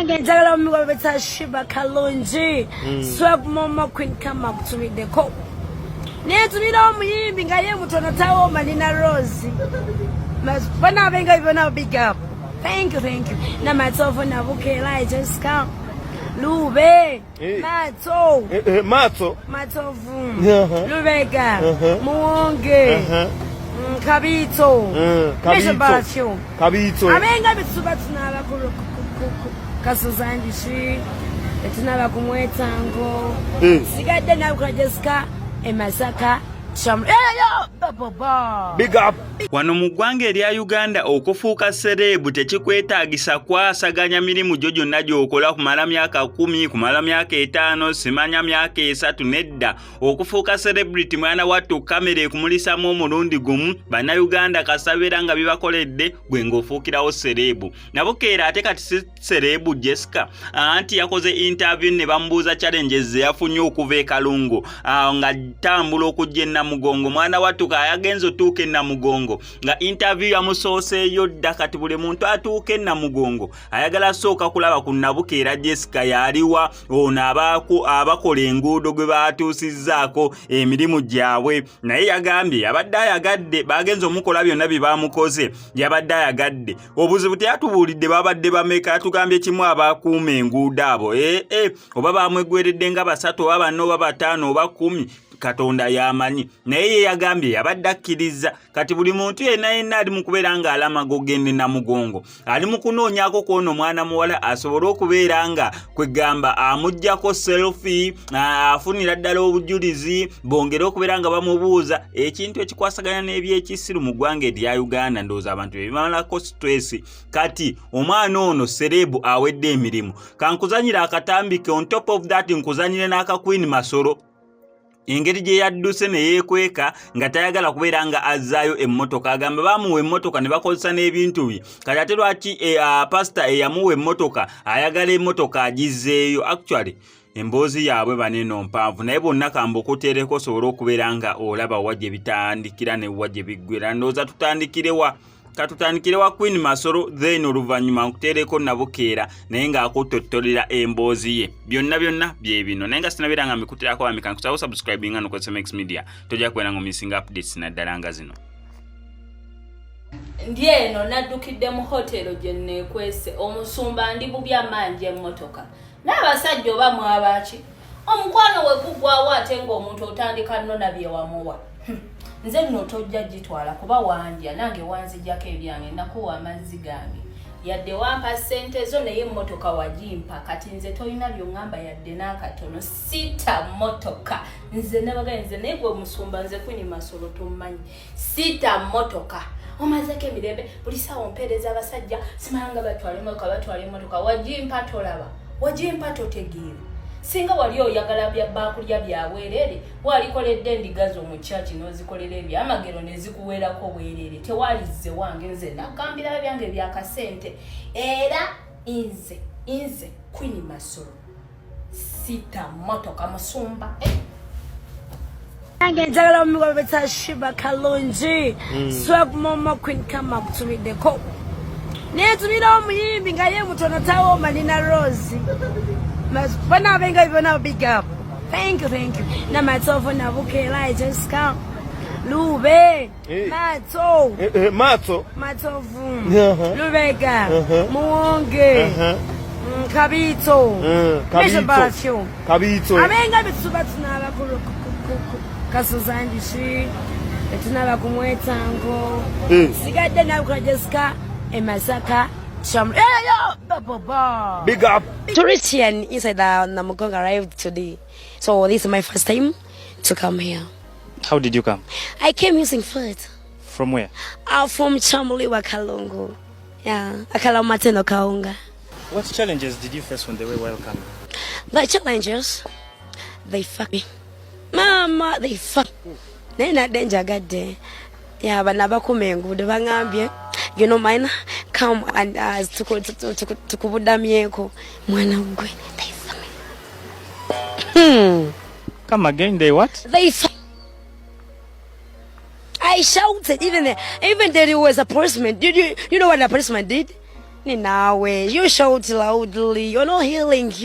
Nange njagala omumigo beta Shiba Kalungi. Swag Momo Queen kama kutumiddeko. Naye tumira omuyimbi nga ye mutono tawooma nina Rose. Bana abenga bibona big up. Thank you, thank you. Namatovu Nabukeera Jessica. Lube. Eh. Mato. Eh, eh, Mato. Matovu. Lubega. Muwonge. Kabito. Kabito. Kabito. Abenga bituba tunaba ku Kasuzandishi. Tunaba ku Mwetango. Sigadde nabuka Jessica e Masaka. Chamu. Eh, yo, ba, ba, ba. Big up. Wano mu ggwanga erya Uganda okufuuka sereebu tekikwetaagisa kwasaganya mirimu gyo gyonna gy'okola kumala myaka 10, kumala myaka 5, simanya myaka 3, nedda. Okufuuka celebrity mwana wattu kamera ekumulisamu omulundi gumu, Bannayuganda kasabeera nga bibakoledde gwe ng'ofuukirawo sereebu. Nabukeera ate kati si sereebu Jessica anti yakoze interview ne bamubuuza challenges ze yafunye okuva e Kalungu nga tambula okujja e Namugongo. Mwana wattu kayagenze otuuka e Namugongo nga interview yamusooseeyo dda. Kati buli muntu atuuka e Namugongo ayagala sooka kulaba ku Nabukeera Jessica yaliwa ono abakola enguudo gwe baatuusizzaako emirimu gyabwe. Naye yagambye yabadde ayagadde bagenze omukola byonna bye bamukoze, yabadde ayagadde. Obuzibu teyatubuulidde babadde bameka, yatugambye kimu abakuuma enguudo abo oba bamwegweredde nga 3 oba 4 oba 5 oba 10, Katonda y'amanyi. Naye ye yagambye yabadde akkiriza. Kati buli muntu yenna yenna ali mu kubeera ng'alamaga ogende Namugongo ali mu kunoonyaako kw'ono mwana muwala asobole okubeera nga kwegamba amuggyako selfie, afunira ddala obujulizi, bongere okubeera nga bamubuuza ekintu ekikwasaganya n'ebyekisiru mu ggwanga erya Uganda. Ndowooza abantu bebimalako stress. Kati omwana ono serebu awedde emirimu. Kankuzanyire akatambike, on top of that nkuzanyire n'aka Queen Masolo, engeri gye yadduse ne yeekweka nga tayagala kubeera nga azzaayo emmotoka. Agamba baamuwa emmotoka ne bakozesa n'ebintu bye. Kati ate lwaki pasita eyamuwa emmotoka ayagala emmotoka agizzeeyo? Actually emboozi yaabwe banene mpanvu, naye bonna kambukuteereko osobole okubeera nga olaba wa gye bitandikira ne wa gye biggwera. Ndowooza tutandikire wa katutandikire wa Queen Masolo, then oluvannyuma nkuteereko Nabukeera naye ng'akutottolera emboozi ye. Byonna byonna bye bino, naye nga sinabeera nga mbikuteerako bamika nkusaba subscribinga nokozesa Max Media, tojja kubeera nga omissinga updates naddala nga zino. Ndi eno naddukidde mu hotero gye neekwese. Omusumba ndi bubi amanja emmotoka n'abasajja oba mwabaki omukwano we gugwawo ate ng'omuntu otandika nnona bye wamuwa. Nze nno tojja gitwala kuba wandya nange wanzijjako ebyange, nakuwa amazzi gange, yadde wampa ssente zo naye emmotoka wagimpa. Kati nze tolina by'oŋŋamba yadde n'akatono, sita mmotoka. Nze nabagaye nze naye gwe omusumba, nze Queen Masolo tommanyi, sita mmotoka. Omazeko emirembe buli saawa ompeereza abasajja simalanga batwala emmotoka, batwala emmotoka wagimpa, tolaba wagimpa, totegeera. Singa wali oyagala bakulya byabwereere walikoledde endiga zo mu kyaki n'ozikolera ebyamagero ne zikuweerako bwereere, tewalizze wange. Nze nagambirayo byange byakasente era nze Queen Masolo sita mmotoka musumba, eh. Nange njagala omumigo beta Shiba Kalungi. Swag Momo Queen kama kutumiddeko. Naye tumira omuyimbi nga ye mutono tawooma nina Rose. Bana abenga bibona big up. Thank you, thank you. Namatovu Nabukeera Jessica. Lube. Mato. Mato. Matovu. Lubega. Muwonge. Kabito. Kabito. Kabito. Abenga bituba tunaba ku Kasuzandishi. Tunaba ku Mwetango. Sigadde nabuka Jessica e Masaka. Chamu. Eh, yo, ba, ba, ba. Big up. Touristian inside the Namugongo arrived today. So this is my first time to come here. How did you come? I came using foot. From where? From Chamuliwa Kalungu. Yeah, Akala Mateno Kaunga. What challenges did you face on the way while coming? The challenges, they fuck me. Mama, they fuck. Naye nadde njagadde. Yeah, bano abakuma enguudo baŋambye, you know mine, come and tukubudamyeko. Mwana gwe, they fuck me. Come again, they what? They fuck. I shouted, even there was a policeman. Did you know what the policeman did? Ninawe, you shout loudly. You're not healing you.